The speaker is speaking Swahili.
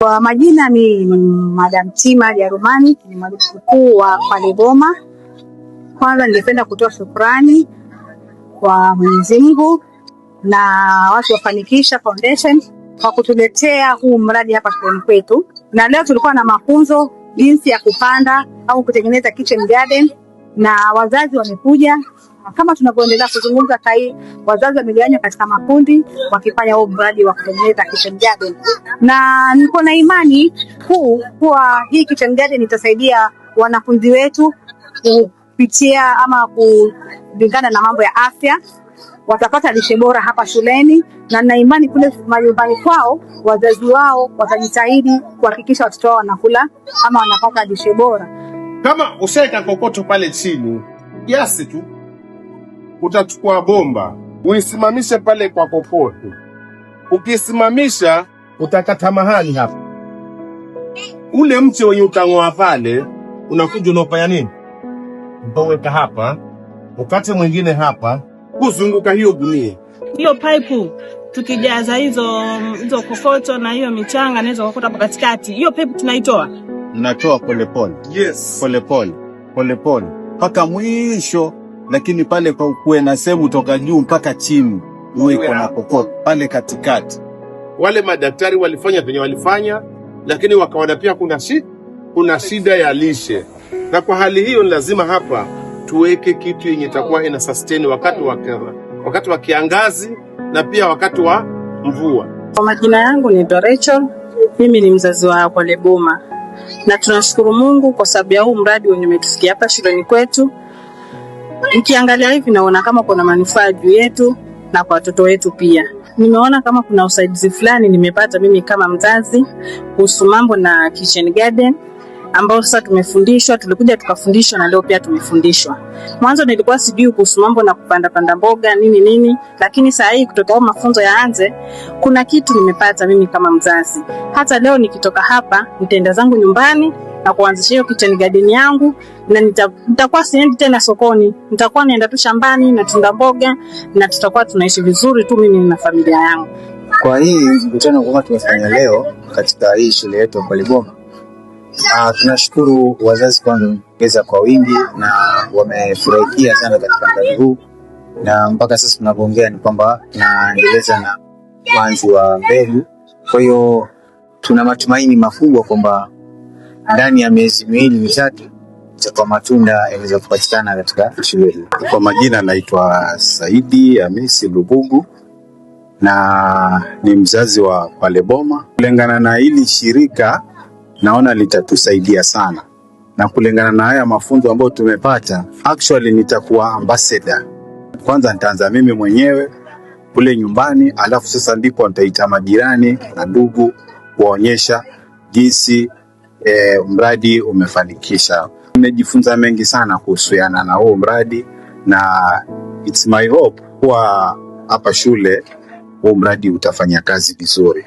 Kwa majina ni Madam Tima Jarumani, ni mwalimu mkuu wa Kwale Boma. Kwanza ningependa kutoa shukrani kwa Mwenyezi Mungu na watu wa Fanikisha Foundation kwa kutuletea huu mradi hapa shuleni kwetu, na leo tulikuwa na mafunzo jinsi ya kupanda au kutengeneza kitchen garden, na wazazi wamekuja. Kama tunavyoendelea kuzungumza sasa hivi, wazazi wamegawanywa katika makundi wakifanya huu mradi wa kutengeneza kitchen garden, na niko na imani kuu kuwa hii kitchen garden itasaidia wanafunzi wetu kupitia ama kulingana na mambo ya afya, watapata lishe bora hapa shuleni, na nina imani kule majumbani kwao wazazi wao watajitahidi kuhakikisha watoto wao wanakula ama wanapata lishe bora. Kama ushaeka kokoto pale chini kiasi tu, utachukua bomba uisimamishe pale kwa kokoto. Ukisimamisha utakata mahali hapa, ule mche wenye utang'oa pale, unakuja unaofanya nini? Utaweka hapa, ukate mwingine hapa, kuzunguka hiyo gunia. Hiyo pipe tukijaza hizo kokoto na hiyo michanga na hizo kokoto hapo katikati, hiyo pipe tunaitoa. Mnatoa polepole. Yes. Polepole polepole mpaka mwisho, lakini pale kwa kuwe na sehemu toka juu mpaka chini uwe iko na kokoto pale katikati. Wale madaktari walifanya venye walifanya, lakini wakaona pia kuna shida ya lishe, na kwa hali hiyo ni lazima hapa tuweke kitu yenye itakuwa ina sustain wakati wa kiangazi na pia wakati wa mvua. Kwa majina yangu ni Rachel, mimi ni mzazi wa Kwale Boma, na tunashukuru Mungu kwa sababu ya huu mradi wenye umetufikia hapa shuleni kwetu. Nikiangalia hivi naona kama kuna manufaa juu yetu na kwa watoto wetu pia. Nimeona kama kuna usaidizi fulani nimepata mimi kama mzazi kuhusu mambo na kitchen garden ambao sasa tumefundishwa, tulikuja tukafundishwa na leo pia tumefundishwa. Mwanzo nilikuwa sijui kuhusu mambo na kupanda panda mboga nini nini, lakini saa hii kutoka hayo mafunzo yaanze, kuna kitu nimepata mimi kama mzazi. Hata leo nikitoka hapa nitaenda zangu nyumbani na kuanzisha hiyo kitchen garden yangu, na nitakuwa siendi tena sokoni, nitakuwa naenda tu shambani natunda mboga na tutakuwa tunaishi vizuri tu mimi na familia yangu. Kwa hii mkutano kwamba tumefanya leo katika hii shule yetu ya Kwale Boma, tunashukuru wazazi kwanza wamejitokeza kwa wingi na wamefurahikia sana katika mradi huu, na mpaka sasa tunavyoongea ni kwamba tunaendeleza na upanzi wa mbegu. Kwa hiyo tuna matumaini makubwa kwamba ndani ya miezi miwili mitatu itakuwa matunda yanaweza kupatikana katika shule hii. Kwa majina naitwa Saidi Hamisi Lubugu na ni mzazi wa Kwale Boma. Kulingana na hili shirika naona litatusaidia sana, na kulingana na haya mafunzo ambayo tumepata, actually nitakuwa ambassador. Kwanza nitaanza mimi mwenyewe kule nyumbani, alafu sasa ndipo nitaita majirani na ndugu kuwaonyesha jinsi mradi umefanikisha. Nimejifunza mengi sana kuhusiana na huu mradi na it's my hope kuwa hapa shule huu mradi utafanya kazi vizuri.